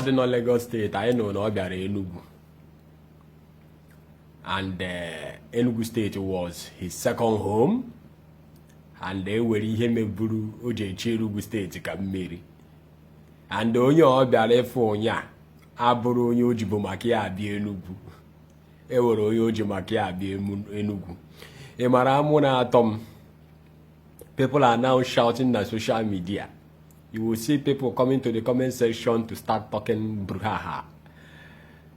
Amadi nọ Lagos State, anyị nụ na ọ bịara Enugu, and Enugu State was his second home, and e nwere ihe meburu o ji echi Enugu State ka mmiri. And onye ọ bịara ịfụ ụnya abụrụ onye o jibu maka ya abịa Enugu. E nwere onye o ji maka ya abịa Enugu. Ị mara amụ na-atọ m? People are now shouting na social media. You will see people coming to the comment section to start talking brouhaha.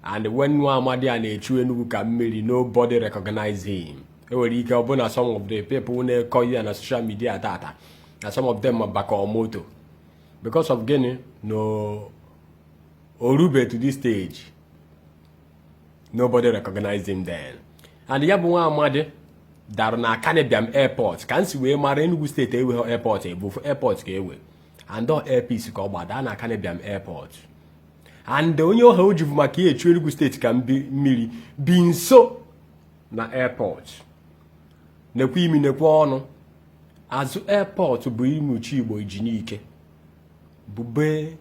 And when nwa amadi a na-echu Enugu ka mmiri, nobody recognize him. E nwere ike ọ bụ na some of the people na-ekọ ihe na social media tata na some of them bakọ moto because of gịnị? No orube to this stage, nobody recognized him then. And ya bụ nwa amadi darụ na Akanu Ibiam Airport. Ka m si wee mara, Enugu State enweghị airport, ebufu airport ka ewe, and ọ Air Peace ka ọ gbada na Akanu Ibiam Airport. And onye ọha o jibu maka ya echu Enugu State ka mmiri bi nso na airport, nekwa imi, nekwa ọnụ. Azụ airport bụ Imuchi Igbo Ijinike, bụ be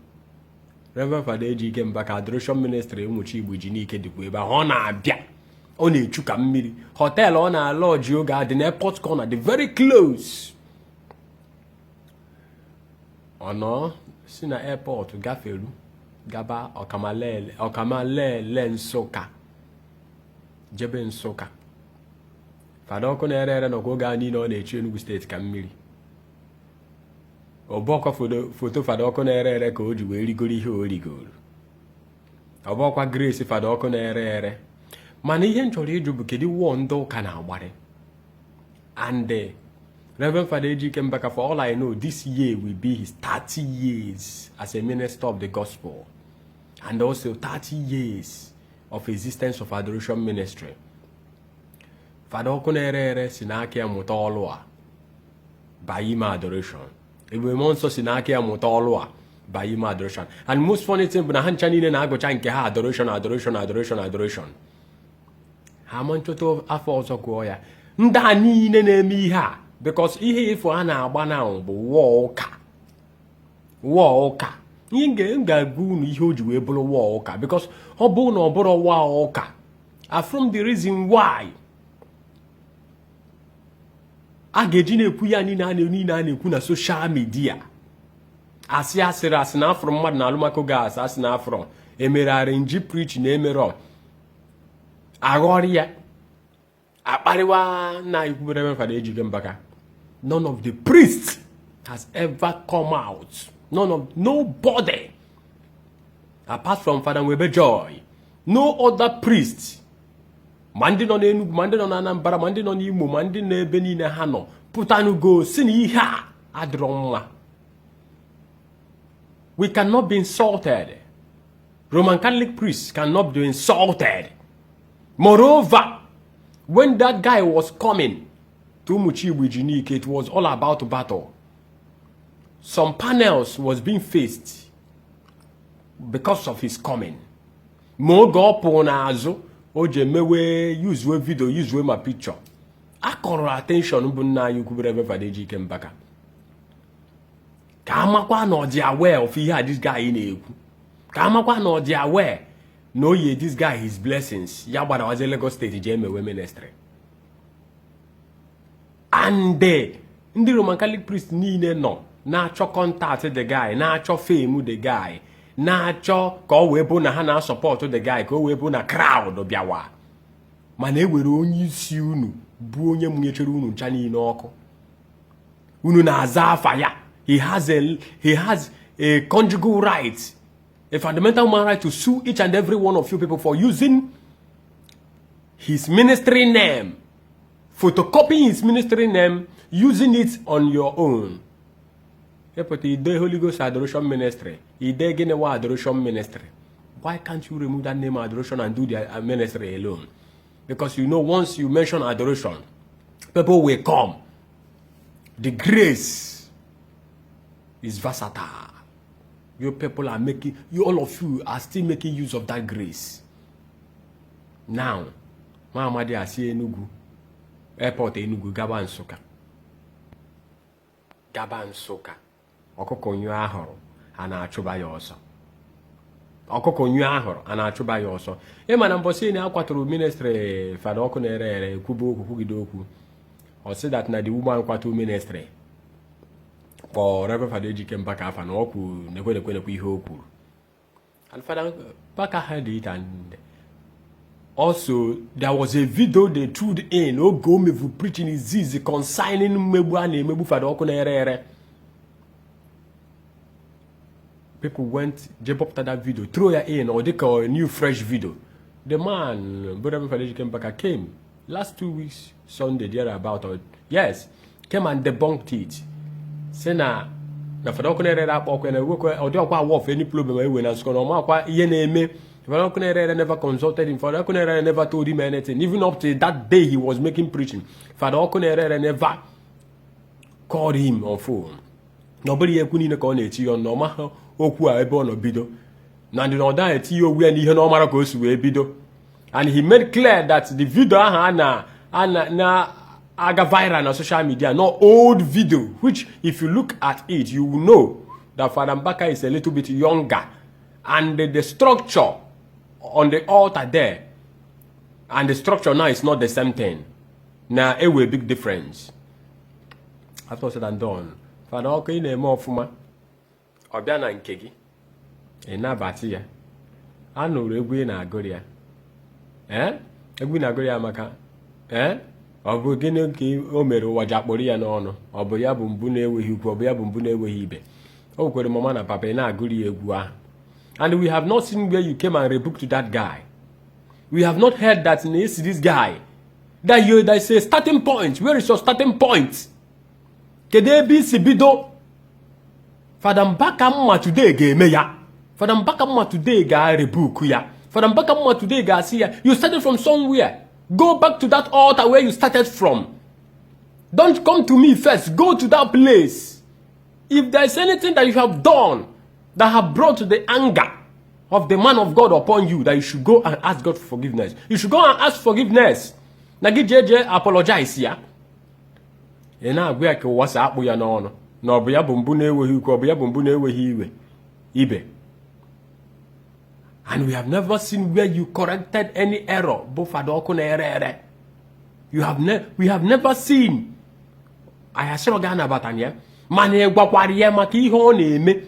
Reverend Fada Ejike Mbaka. Adoration Ministry Ụmụchi Igbo Ijinike dịkwa ebe ahụ. Ọ na-abịa, ọ na-echu ka mmiri. Hotel ọ na-alọji oge a dị na airport corner, dị very close. Ọ nọ si na airport gaferu gaba Ọkamalele, Ọkamalele Nsụka, jebe Nsụka. Fada ọkụ na-ere ere nọkwa oge a niile ọ na-echu Enugu State ka mmiri. Ọbọkwa foto Fada ọkụ na-ere ere ka o ji wee rigoro ihe o rigoro. Ọbọkwa grace Fada ọkụ na-ere ere. Mana ihe m chọrọ ịjụ bụ, kedu wụọ ndị ụka na-agbarị? And Reverend Fada Ejike Mbaka, for all I know, this year will be his 30 years as a minister of the gospel and also 30 years of existence of Adoration Ministry. Fada ọkụ na-ere ere si n'aka ya mụta ọlụ a banye ime adoration. Ebube Mmụọ Nsọ si n'aka ya mụta ọlụ a banye ime adoration. And most funny thing bụ na ha ncha niile na-agụcha nke ha adoration, adoration, adoration, adoration. Ha ama nchọta afọ ọzọ gụọ ya. Ndị a niile na-eme ihe a, because ihe ifo a na-agba na bụ wọọ ụka, wọọ ụka. Ihe m ga-agwa unu, ihe o ji wee bụrụ wọọ ụka, because ọ bụrụ na ọ bụrụ wọọ ụka, from the reason why a ga-eji na-ekwu ya niile a niile a na-ekwu na social media, asị asịrị asị na afọrọ mmadụ na alụmako gas, asị na afọrọ emere arrange preach na emerọ aghọrị ya, akparịwa na ikwubere Reverend Fada Ejike Mbaka. None of the priests has ever come out. None of nobody apart from Fada Nwebe Joy, no other priest, ma ndị nọ n'Enugu, ma ndị nọ na Anambra, ma ndị nọ n'Imo, ma ndị nọ ebe niile ha nọ, pụtanugo si na ihe a adịrọ mma. We cannot be insulted. Roman Catholic priests cannot be insulted. Moreover, when that guy was coming to Umuchi Ijinike, it was all about battle. Some panels was being faced because of his coming. Ma oge ọ pụrụ n'azụ, o ji emewe yuzuwe video, yuzuwe ma picture, akọrọ attention bụ nna anyị ukwu Reverend Fada Ejike Mbaka, ka amakwa na ọ dị aware of ihe a this guy na-ekwu, ka amakwa na ọ dị aware na o yi this guy his blessings ya gbadawazie Lagos State jee mewe ministry. And ndị Roman Catholic priest niile nọ na-achọ contact the guy, na-achọ fame the guy, na-achọ ka ọ wee bụ na ha na-asupport the guy, ka o wee bụ na crowd bịawa. Mana e were onye isi unu bụ onye mụnyechere unu ncha niile ọkụ, unu na-aza afa ya. He has a conjugal right, a fundamental human right to sue each and every one of you people for using his ministry name, photocopying his ministry name, using it on your own. Ịpụta ide Holy Ghost Adoration Ministry, ide gịnị wa Adoration Ministry. Why can't you remove that name Adoration and do the ministry alone? Because you know, once you mention Adoration, people will come. The grace is versatile. You people are making you, all of you are still making use of that grace. Now nwa amadi asị Enugu airport, Enugu gaba Nsụka, gaba Nsụka. Ọkụkọ nyụọ ahụrụ, a na-achụba ya ọsọ. Ọkụkọ nyụọ ahụrụ, a na-achụba ya ọsọ. Ịma na mbọsị na akwatụrụ ministry Fada Ọkụ Na-ere Ere, ekwube okwu, kwugide okwu, ọ sị that na the woman kwatụ ministry kpọọ Reverend Fada Ejike Mbaka afa, na ọ kwuru nekwe nekwe nekwe ihe o kwuru. And Fada Mbaka heard it, and also there was a video they threw in oge o mevu preaching izizi concerning mmegbu a na-emegbu Fada Ọkụ Na-ere Ere. People went je bọpụta that video, throw ya in, ọ dịka a new fresh video. The man bụ Reverend Fada Ejike Mbaka came last 2 weeks Sunday thereabout, or yes, came and debunked it, sị na Fada Ọkụ Na-ere Ere akpọ ọkụ ya na ewekwe ọ dị ọkwa aware of any problem ewe na nzukọ, na ọmakwa ihe na-eme. Fada Ọkụ Na-ere Ere never consulted him. Fada Ọkụ Na-ere Ere never told him anything. Even up to that day he was making preaching, Fada Ọkụ Na-ere Ere never called him on phone, na ọ bụrụ ihe ekwu niile ka ọ na-eti ya ọnụ, na ọ maghị okwu a ebe ọ nọ bido, na ndị na ọ daghị etinye okwu ya n'ihe na ọ mara ka o si wee bido. And he made clear that the video ahụ a na na-aga viral na social media, no old video, which if you look at it, you will know that Father Mbaka is a little bit younger, and the structure on the altar there and the structure now is not the same thing, na ewe big difference. After all said and done, Fada Ọkụ, ị na-eme ọfụma. Ọ bịa na nke gị, ị nabata ya. A nụrụ egwu ị na-agụrụ ya. Ee, egwu ị na-agụrụ ya maka ee, ọ bụ gịnị ka o mere ụwa ji akpọrọ ya n'ọnụ? Ọ bụ ya bụ mbụ na-enweghị ukwu, ọ bụ ya bụ mbụ na-enweghị ibe. O kwere mama na papa, ị na-agụrụ ya egwu ahụ. And we have not seen where you came and rebuked that guy. We have not heard that na esi this guy that you there is a starting point. Where is your starting point? Kedu ebe isi bido? Fada Mbaka mma today ga-eme ya. Fada Mbaka mma today ga-rebuke ya. Fada Mbaka mma today ga-asị ya, "You started from somewhere. Go back to that altar where you started from. Don't come to me first. Go to that place. If there is anything that you have done that have brought the anger of the man of God upon you, that you should go and ask God for forgiveness. You should go and ask forgiveness." Na gị jee jee apologize ya. Ị na-agwa ya ka ụwa si akpụ ya n'ọnụ, na ọ bụ ya bụ mbụ na-enweghị ukwu, ọ bụ ya bụ mbụ na-enweghị iwe ibe. And we have never seen where you corrected any error bụ Fada Ọkụ Na-ere Ere. You have ne we have never seen. Anyị asịrọ gị anabata ya, mana ị gwakwara ya maka ihe ọ na-eme,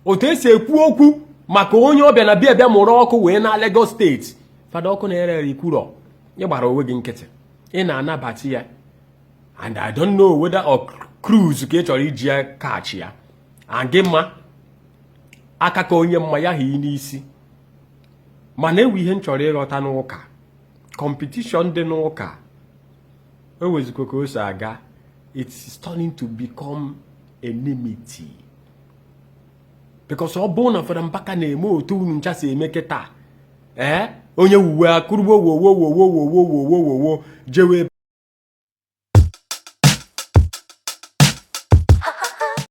otu esi ekwu okwu maka onye ọbịa na bịa bịa mụrụ ọkụ wee na Lagos State. Fada Ọkụ Na-ere Ere, ikwurọ, ị gbara onwe gị nkịtị, ị na-anabata ya. And I don't know whether or cruise ka ị chọrọ iji ya kachi ya and gị mma aka ka onye mma ya hii n'isi. Mana ewu ihe m chọrọ ịghọta n'ụka, competition dị n'ụka ewezikwa ka o si aga, it's turning to become enmity, because ọ bụrụ na Fada Mbaka na-eme otu unu ncha si eme kịta, ee, onye wuwe akụrụgbo wowo wowo wowo wowo wowo jewe.